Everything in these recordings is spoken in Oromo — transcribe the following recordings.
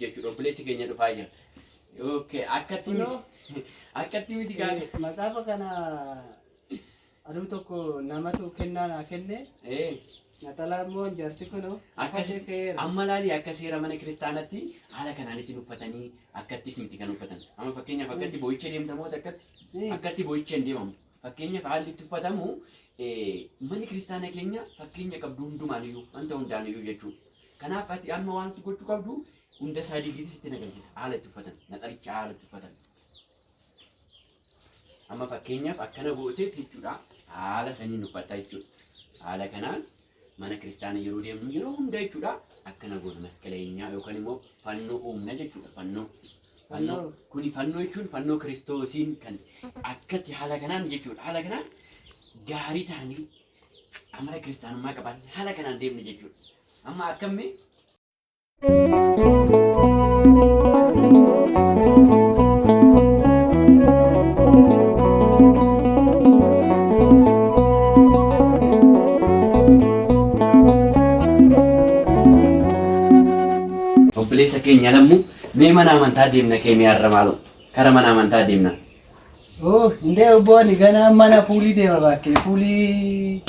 jechuudha. Obboleessi keenya dhufaa jira. Okay, akkatti miti. Akkatti miti gaafa. Matsaafa kana aduu tokko namatu kennaa naa kenne. Naxalaa immoo jaarti kunoo Akkas uffatee ka'eera. amma laali akka seera mana kiristaanatti haala kanaanis hin uffatanii akkattis miti kan uffatan. Amma fakkeenyaaf akkatti boo'icha deemtamoo akkatti akkatti boo'icha hin deemamu. Fakkeenyaaf haalli itti uffatamu manni kiristaana keenya fakkeenya qabdu hundumaaniyyuu wanta hundaaniyyuu jechuudha. Kanaaf ati amma wanti gochuu qabdu hunda isaa digiitis itti nagalchisa. Haala itti uffatan naxalicha haala itti uffatan. Amma fakkeenyaaf akkana gootee jechuudha haala saniin uffatta jechuudha. Haala kanaan mana kiristaana yeroo deemnu yeroo hunda jechuudha akkana goona masqaleenyaa yookaan immoo fannoo uumna jechuudha fannoo. Fannoo kuni fannoo jechuun fannoo kiristoosiin kan akkatti haala kanaan jechuudha haala kanaan gaarii ta'anii amala kiristaanummaa qaban haala kanaan deemne jechuudha. Amma akkamii obboleessa keenya lammuu mee mana amantaa deemna keenya har'a maaloo kara mana amantaa deemna. Oh, indee obbo ani ganaa mana puulii deema bakkee puulii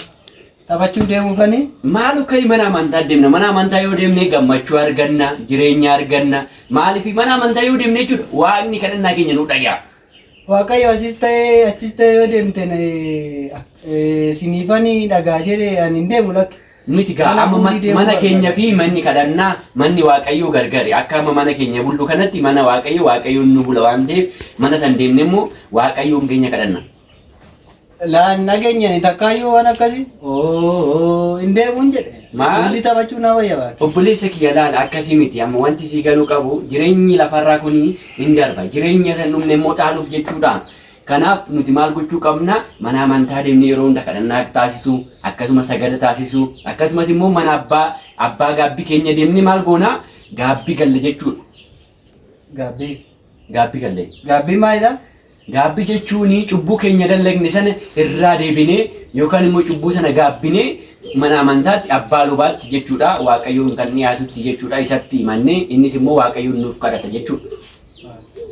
taphachuu deemuufani. Maal ka'ii mana amantaa deemna? Mana amantaa yoo deemne gammachuu arganna, jireenya arganna. Maaliif mana amantaa yoo deemne jechuudha waaqni kadhannaa keenya nu dhaga'a. Waaqayyo asis ta'ee achis ta'ee yoo deemte siniifani dhagaa jedhe ani hin deemu lakki. Miti gaa Mana amma puulii deemuu mana keenya barbaada. fi manni kadhannaa manni waaqayyoo gargari. Akka amma mana keenya bullu kanatti mana waaqayyoo waaqayyoon nu bula waan ta'eef mana san deemne immoo waaqayyoon keenya kadhanna. Laan nageenyani takkaayyuu waan akkasii. Oo hin deemuun jedhe. Maal? Puulii taphachuu na wayya bakkee. Obboleessa kiyya laala akkasii miti amma wanti sii galuu qabu jireenyi lafarraa kuni hin darba. Jireenya san dhumne immoo dhaaluuf jechuudha. Kanaaf nuti maal gochuu qabna mana amantaa deemnee yeroo hunda kadhannaa taasisuu akkasumas sagada taasisuu akkasumas immoo mana abbaa abbaa gaabbii keenya deemnee maal goona gaabbii galle jechuudha. Gaabbii. Gaabbii galle. Gaabbii maalidha? Gaabbii jechuun cubbuu keenya dallagne sana irraa deebinee yookaan immoo cubbuu sana gaabbinee mana amantaatti abbaa lubaatti jechuudha waaqayyoon kan dhiyaatutti jechuudha isatti himannee innis immoo waaqayyoon nuuf kadhata jechuudha.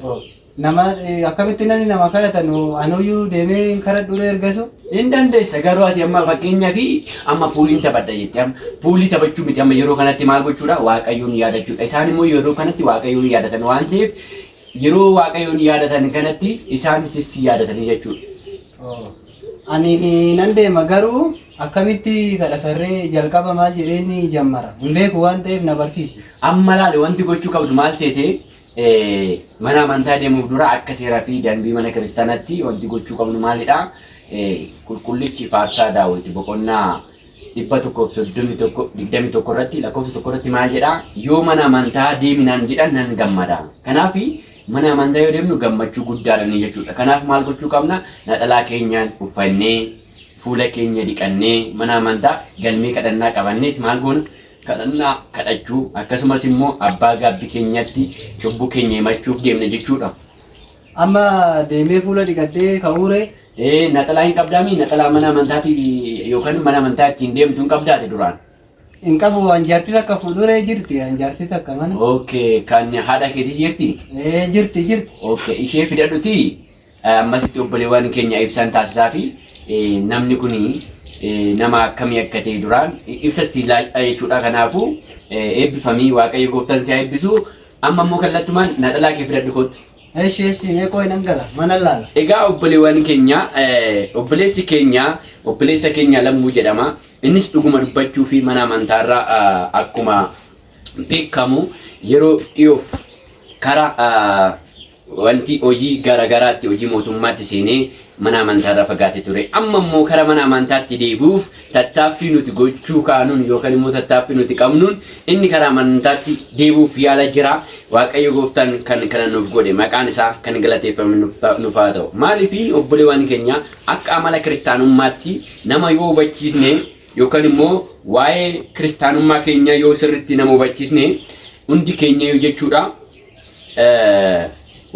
Oh, Nama akkamitti namni nama kadhatan anuyyuu deemee hin kadhadhu ergasu. Hin dandeessa garuu ati amma fakkeenyaa fi amma puuliin taphadha jette amma puulii taphachuu miti amma yeroo kanatti maal gochuudha waaqayyoon yaadachuudha isaan immoo yeroo kanatti waaqayyoon yaadatan waan ta'eef yeroo waaqayyoon yaadatan kanatti isaanis si yaadatanii jechuudha. Oh. Ani nan deema garuu akkamitti kadhatarree jalqaba maal jedheen jammara. Hin beeku waan ta'eef na barsiisi. Amma laale wanti gochuu qabdu maal seete mana amantaa deemuuf dura akka seeraa fi dambii mana kiristaanaatti wanti gochuu qabnu maalidha? Qulqullichi faarsaa daawwiti boqonnaa 131 21 irratti lakkoofsa 1 irratti maal jedha? Yoo mana amantaa deeminaan jedhan nan gammada. Kanaaf mana amantaa yoo deemnu gammachuu guddaadhaan jechuudha. Kanaaf maal gochuu qabna? Naxalaa keenyaan uffannee fuula keenya dhiqannee mana amantaa galmee kadhannaa qabanneet maal goona? Kadhannaa kadhachuu akkasumas immoo abbaa gaabbii keenyatti cubbuu keenya himachuuf deemna jechuudha. Amma deemee fuula dhiqadhee ka'uure. Naxalaa hin qabdaami? Naxalaa mana amantaati yookaan mana amantaa ittiin deemtu hin qabdaate duraan? Hin qabu anjaartii takka fuulduree jirti anjaartii takka mana. Okay, kan haadha keetii jirti? Jirti jirti. Okay, ishee fidadhuti ammasitti obboleewwan keenya ibsan taasisaa fi namni kun nama akkamii akka ta'e duraan ibsa si laadha jechuudha. Kanaafuu eebbifamii waaqayyo gooftaan si haa eebbisu. Amma immoo kallattumaan naxalaa kee fidadhu kottu. Eshi eshi mee qoy nan gala mana laala. Egaa obboleewwan keenya obboleessi keenya obboleessa keenya lammuu jedhama. Innis dhuguma dubbachuu fi mana amantaarraa akkuma beekamu yeroo dhiyoof kara wanti hojii garaagaraatti hojii mootummaatti seenee mana amantaarraa fagaatee ture. Amma immoo kara mana amantaatti deebi'uuf tattaaffii nuti gochuu kaanuun yookaan immoo tattaaffii nuti qabnuun inni karaa amantaatti deebi'uuf yaala jira. Waaqayyo gooftaan kan kana nuuf godhe maqaan isaa kan galateeffame nuuf haa ta'u. Maaliif obboleewwan keenya akka amala kiristaanummaatti nama yoo hubachiisne yookaan immoo waa'ee kiristaanummaa keenya yoo sirriitti nama hubachiisne hundi keenya yoo jechuudha.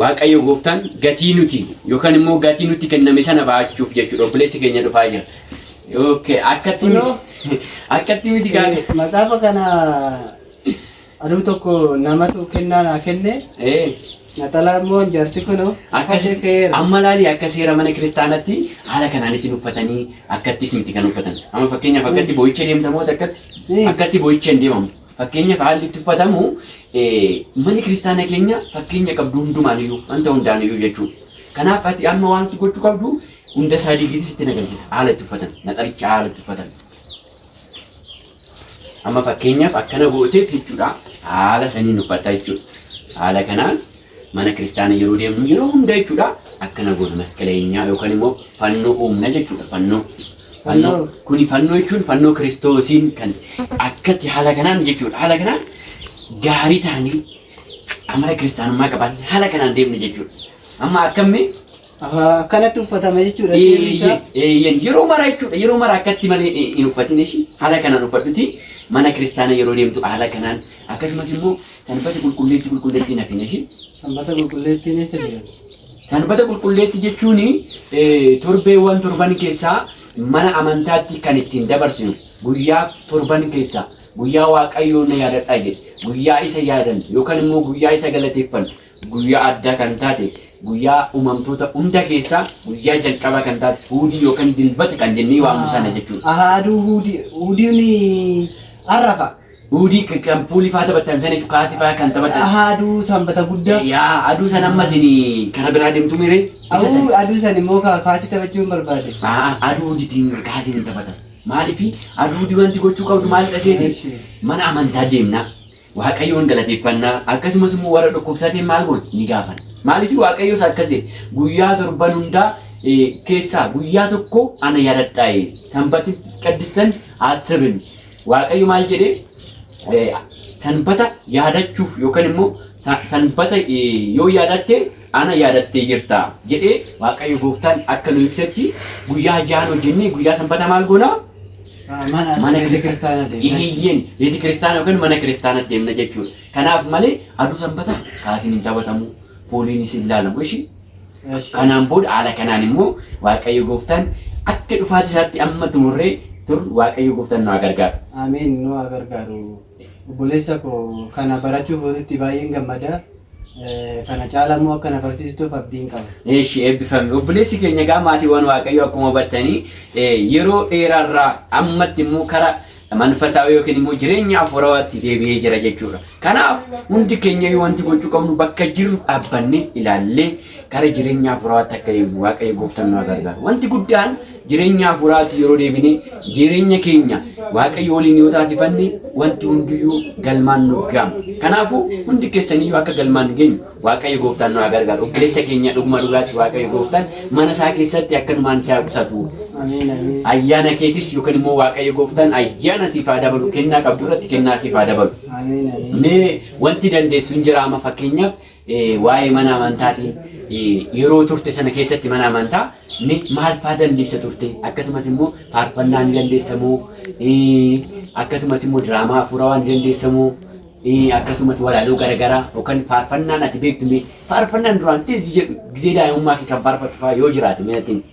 Waaqayyo gooftaan gatii nuti yookaan immoo gatii nutti kenname sana baachuuf jechuudha. Obboleessi keenya dhufaa jira. Okay, akkatti miti. Akkatti miti gaafa. Matsaafa kana Aduu tokko namatu kennaa naa kenne. Naxalaa immoo jaarti kunoo Akkas uffadhee ka'eera. amma laali akka seera mana kiristaanatti haala kanaanis hin uffatanii akkattis miti kan uffatan. Amma fakkeenyaaf akkatti boo'icha deemtamoota akkatti akkatti boo'icha hin deemamu. Fakkeenyaaf haalli itti uffatamu manni kiristaana keenya fakkeenya qabdu hundumaaniyyuu wanta hundaaniyyuu jechuudha. Kanaaf ati amma wanti gochuu qabdu hunda isaa diigiitis itti nagalchisa. Haala itti uffatan naxalicha haala itti uffatan. Amma fakkeenyaaf akkana gooteef jechuudha haala saniin uffatta jechuudha. Haala kanaan mana kiristaana yeroo deemnu yeroo hunda jechuudha akkana goona masqaleenyaa yookaan immoo fannoo uumna jechuudha fannoo. Fannoo kuni fannoo jechuun fannoo kiristoosiin kan akkatti haala kanaan jechuudha haala kanaan gaarii ta'anii amala kiristaanummaa qaban haala kanaan deemna jechuudha. Amma akkamii Akkanatti uffatama jechuudha seerri isaa. Eeyyan yeroo mara jechuudha yeroo mara akkatti malee hin uffatin ishii haala kanaan uffadhuti mana kiristaana yeroo deemtu haala kanaan akkasumas immoo sanbata qulqulleetti qulqulleetti hin hafin ishii. Sanbata qulqulleettiin eessa jira? Sanbata qulqulleetti jechuun torbeewwan torban keessaa mana amantaatti kan ittiin dabarsinu guyyaa torban keessaa guyyaa waaqayyoo na yaadadhaa jedhe guyyaa isa yaadan yookaan immoo guyyaa isa galateeffan guyyaa addaa kan taate guyyaa uumamtoota hunda keessaa guyyaa jalqabaa kan taate huudii yookaan dilbata kan jennee waamnu sana jechuudha. Aha aduu huudii huudiin arrafa. Huudii kan puulii faa taphatan sana jechuudha kaatii faa kan taphatan. Aha aduu sanbata guddaa. Yaa aduu sana ammas kana biraa deemtu miree? Aduu aduu san immoo kaasii taphachuu hin barbaade. Aduu hudiitiin kaasiin hin taphatan. Maaliif aduu hudii wanti gochuu qabdu maalidha seete? Mana amantaa deemna. Waaqayyoon galateeffannaa akkasumas immoo warra dhukkubsateen maal goona ni gaafanna. Maaliif waaqayyoos akkas jedhe guyyaa torban hundaa keessaa guyyaa tokko ana yaadadhaa sanbati qaddissan asibin waaqayyo maal jedhe sanbata yaadachuuf yookaan immoo sanbata yoo yaadatte ana yaadattee jirta jedhee waaqayyo gooftaan akka nu ibsetti guyyaa ja'an hojjennee guyyaa sanbata maal goonaa? Mana kiristaanaa deemna. Iyyeen beeti kiristaana yookaan mana kiristaanaa deemna jechuudha. Kanaaf malee aduu sanbataa kaasiin hin taphatamu, pooliinis hin ilaalamu ishii. Kanaan booda haala kanaan immoo waaqayyo gooftaan akka dhufaati isaatti amma xumurree turru waaqayyo gooftaan nu haa gargaaru. Ameen nu haa gargaaru. Obboleessa koo kana barachuuf walitti baay'een gammada. Kana caala immoo akka na barsiistuuf abdiin qaba. Eeshi eebbifame. Obboleessi keenya egaa maatiiwwan waaqayyoo akkuma hubattanii yeroo dheeraarraa ammatti immoo kara manfasaawii yookiin immoo jireenya hafuurawaatti deebi'ee jira jechuudha. Kanaaf hundi keenya iyyuu wanti gochuu qabnu bakka jirru dhaabbannee ilaallee kara jireenya hafuurawaatti akka deemnu waaqayyo gooftaan nu haa gargaaru. Wanti guddaan jireenya hafuuraatti yeroo deebine jireenya keenya waaqayyo waliin yoo taasifanne wanti hundiyyuu galmaan nuuf ga'ama. Kanaafuu hundi keessaniyyuu akka galmaan geenyu waaqayyo gooftaan nu haa gargaaru. Obboleessa keenya dhuguma dhugaatti waaqayyo gooftaan mana isaa keessatti akkanumaan isaa qusatu. Ameen ameen. Ayyaana keetis yookaan immoo waaqayyo gooftaan ayyaana siif haa dabalu kennaa qabdu irratti kennaa siif haa dabalu. Ameen ameen. Mee wanti dandeessu hin jira amma fakkeenyaaf waa'ee mana amantaatiin yeroo turte sana keessatti mana amantaa mee maal faa dandeessa turte akkasumas immoo faarfannaa ni dandeessa moo akkasumas immoo diraamaa hafuurawaa ni dandeessa moo akkasumas walaloo garaagaraa yookaan faarfannaan ati beektu mee faarfannaan duraan tizzi jedhu gizee daa'imummaa kee kan faarfattu faa yoo jiraate mee natti himi.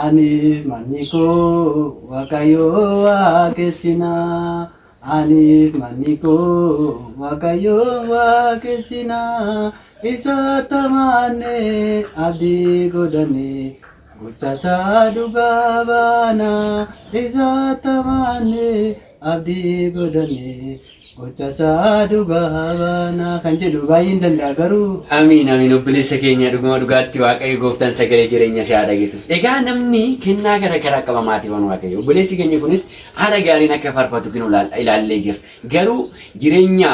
Aniif manni koo Waaqayyoo waaqessinaa. Aniif manni koo Waaqayyoo waaqessinaa. Isa tamaannee abdii godhannee gocha isaa dhugaa baanaa. Isa tamaannee abdii godhannee gocha isaa dhugaa baanaa kan jedhu baay'een danda'a garuu. Amiin amiin obboleessa keenya dhuguma dhugaatti waaqayyo gooftaan sagalee jireenya si haa dhageessisu. Egaa namni kennaa gara garaa qaba maatiiwwan waaqayyo. Obboleessi keenya kunis haala gaariin akka faarfatu kinu ilaallee jira. Garuu jireenya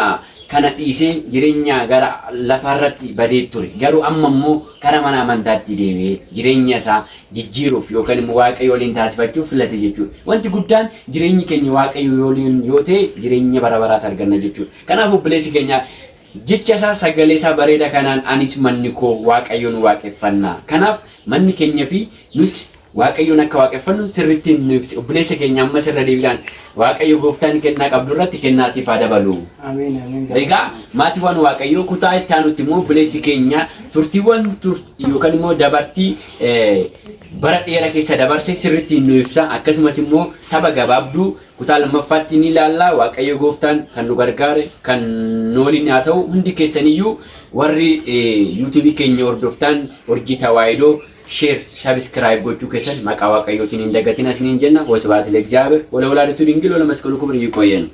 kana dhiisee jireenya gara lafaarratti badee ture. Garuu amma immoo gara mana amantaatti deebi'ee jireenya isaa jijjiiruuf yookaan immoo waaqayyo waliin taasifachuuf filate jechuudha. Wanti guddaan jireenyi keenya waaqayyo waliin yoo ta'e jireenya bara baraas arganna jechuudha. Kanaaf obboleessi keenya jecha isaa sagalee isaa bareeda kanaan anis manni koo waaqayyoon waaqeffanna. Kanaaf manni keenya fi nus waaqayyoon akka waaqeffannu sirriitti nu ibsi. Obboleessa keenya ammas irra deebiidhaan waaqayyo gooftaan kennaa qabdu irratti kennaa siif haa dabalu. Ameen ameen. Egaa maatiiwwan waaqayyoo kutaa itti aanutti immoo obboleessi keenya turtiiwwan yookaan immoo dabartii bara dheeraa keessa dabarse sirriitti nu ibsa. Akkasumas immoo tapha gabaabduu kutaa lammaffaatti ni ilaalla. Waaqayyo gooftaan kan nu gargaare kan nu waliin haa ta'u. Hundi keessaniyyuu warri yuutuubii keenya hordoftan Urjii Tawaahidoo share, subscribe gochuu keessan maqaa Waaqayyootiin hin dagatin isiniin jenna. ወስብሐት ለእግዚአብሔር ወለወላዲቱ ድንግል ወለመስቀሉ ክቡር። ይቆየን።